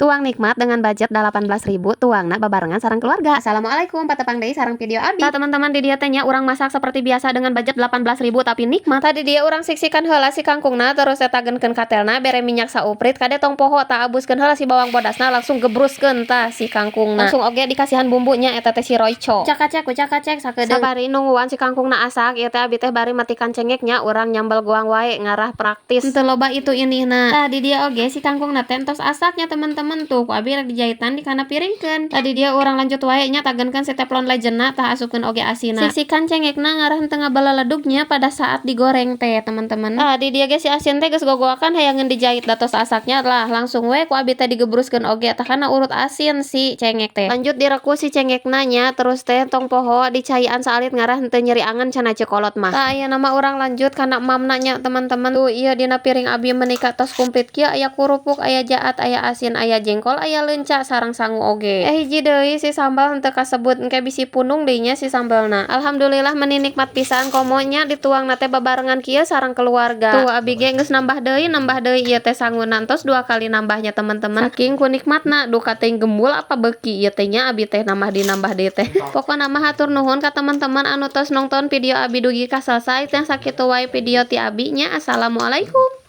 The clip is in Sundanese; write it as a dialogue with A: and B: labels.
A: Tuang nikmat dengan budget 18.000, tuangna babarengan sareng keluarga. Assalamualaikum, patepang deui sareng video abi. Tah, teman-teman, di dieu teh nya urang masak seperti biasa dengan budget 18.000, tapi nikmat. Tadi dia urang siksikan heula si kangkungna, terus tagenkeun katelna, bere minyak sauprit, kade tong poho tah, abuskeun heula si bawang bodasna, langsung gebruskeun tah si kangkungna. Langsung oge dikasihan bumbunya, eta teh si Royco. Cakacek cakacek sakedeung. Sabari nungguan si kangkungna asak, ieu teh abi teh bari matikan cengeknya, urang nyambel goang wae ngarah praktis. Henteu loba itu ini nah. Tah, di dieu oge si kangkungna teh entos asaknya, teman-teman. Tuh, ku abi rek dijahitan dikana piringkeun. Tadi dia urang lanjut wae nya, tagenkeun si teflon legendna tah, asupkeun oge asina. Siksikan cengekna ngarah henteu ngabaledugnya pada saat digoreng teh, teman-teman. Tah, di dieu ge si asin teh geus gogoakan hayangeun dijahit da tos asaknya lah, langsung we ku abi teh digebruskeun oge tah kana urut asin si cengek teh. Lanjut direkus si cengekna nya, terus teh tong poho dicaian saalit ngarah henteu nyeri angen cenah ceuk kolot mah. Tah, ayeuna mah urang lanjut kana mamna nya, teman-teman. Tuh, ieu dina piring abi meuni tos komplit kieu, aya kurupuk, aya jaat, aya asin, aya jengkol, aya leunca sareng sangu oge. Eh, hiji deui si sambal henteu kasebut, engke bisi pundung deui nya si sambalna. Alhamdulillah, meuni nikmat pisan, komo nya dituangna teh babarengan kieu sareng keluarga. Tuh, abi ge geus nambah deui ieu teh sanguna, tos dua kali nambahnya, teman-teman. Saking ku nikmatna, duka teh gembul apa beuki ieu teh nya, abi teh nambah di nambah deui teh. Pokona mah hatur nuhun ka teman-teman anu tos nonton video abi dugi ka selesai. Teh, sakitu wae video ti abi nya. Assalamualaikum.